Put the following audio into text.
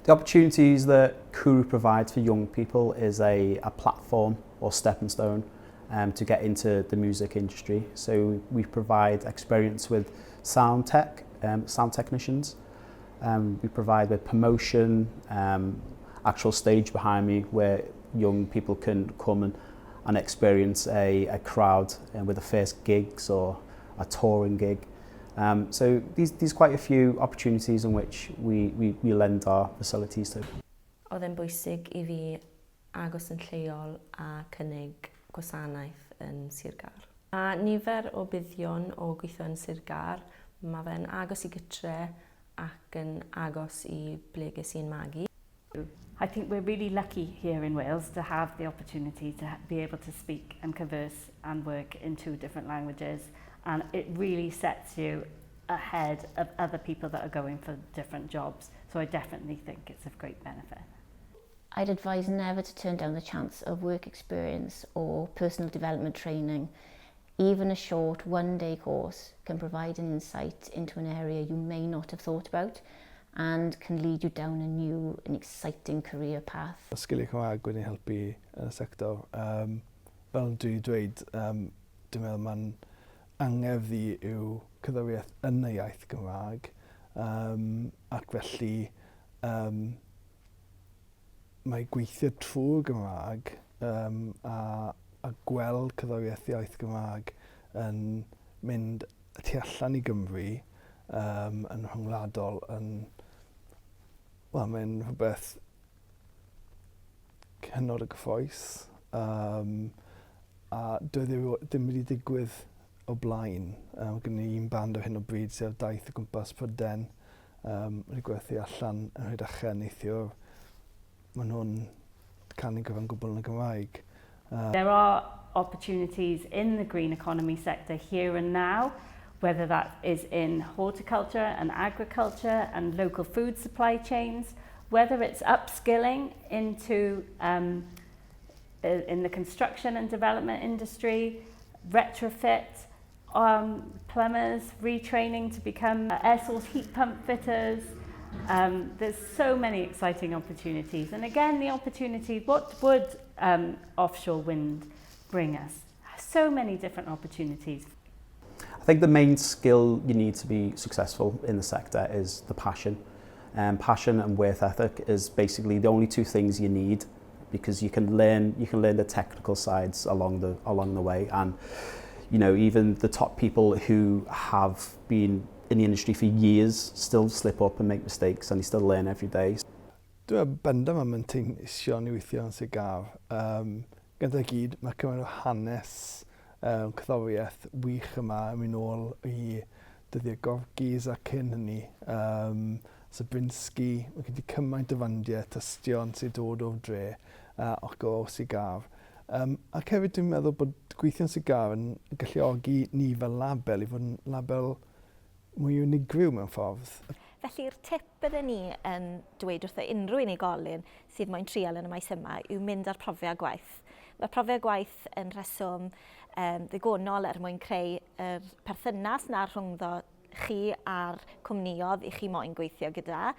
The opportunities that Cwrw provides for young people is a platform or stepping stone to get into the music industry. So we provide experience with sound tech, sound technicians. We provide with promotion, actual stage behind me where young people can come and experience a crowd with the first gigs or a touring gig. So there's quite a few opportunities in which we lend our facilities to. Oedd e'n bwysig i fi agos yn lleol a cynnig gwasanaeth yn Sir Gâr. A nifer o buddion o gweithio yn Sir Gâr, mae fe'n agos i gytre ac yn agos i ble ges i'n magu. I think we're really lucky here in Wales to have the opportunity to be able to speak and converse and work in two different languages, and it really sets you ahead of other people that are going for different jobs. So I definitely think it's of great benefit. I'd advise never to turn down the chance of work experience or personal development training. Even a short one-day course can provide an insight into an area you may not have thought about and can lead you down a new and exciting career path. Y sgiliau Cymraeg wedi helpu yn y sector. Fel dwi dweud, dwi'n meddwl mae'n angerdd i yw cerddoriaeth yn y iaith Gymraeg ac felly mae gweithio trwy'r Gymraeg a gweld cerddoriaeth iaith Gymraeg yn mynd tu allan i Gymru yn rhyngwladol yn, wel, mae'n rhywbeth hynod o gyffrous a dwi ddim wedi digwydd o blaen. Gen i un band ar hyn o bryd sydd ar daith o gwmpas Prydain, wedi gwerthu allan yn Rhydychen neithiwr. Maen nhw'n canu gyfan gwbl yn y Gymraeg. There are opportunities in the green economy sector here and now, whether that is in horticulture and agriculture and local food supply chains, whether it's upskilling into in the construction and development industry, retrofit, plumbers, retraining to become air source heat pump fitters. There's so many exciting opportunities. And again, the opportunity, what would offshore wind bring us? So many different opportunities. I think the main skill you need to be successful in the sector is the passion. Passion and work ethic is basically the only two things you need, because you can learn the technical sides along the way, and even the top people who have been in the industry for years still slip up and make mistakes, and they still learn every day. Dwi'n bendant am manteision i weithio yn Sir Gâr. Gyda gyd, mae cymaint o hanes cerddoriaeth wych yma yn mynd nôl i dyddiau Gorky's a cyn hynny. Zabriskie, mae gen i cymaint o fandiau tystion sy'n dod o'r dre ac o Sir Gâr. Ac hefyd dwi'n meddwl bod gweithio'n Sir Gâr yn galluogi ni fel label i fod yn label mwy unigryw mewn ffordd. Felly'r tip bydden ni yn dweud wrtho unrhyw unigolyn sydd moyn trial yn y maes yma yw mynd ar profiad gwaith. Mae profiad gwaith yn rheswm ddigonol er mwyn creu yr perthynas na rhwngddo chi a'r cwmniodd i chi moyn gweithio gyda.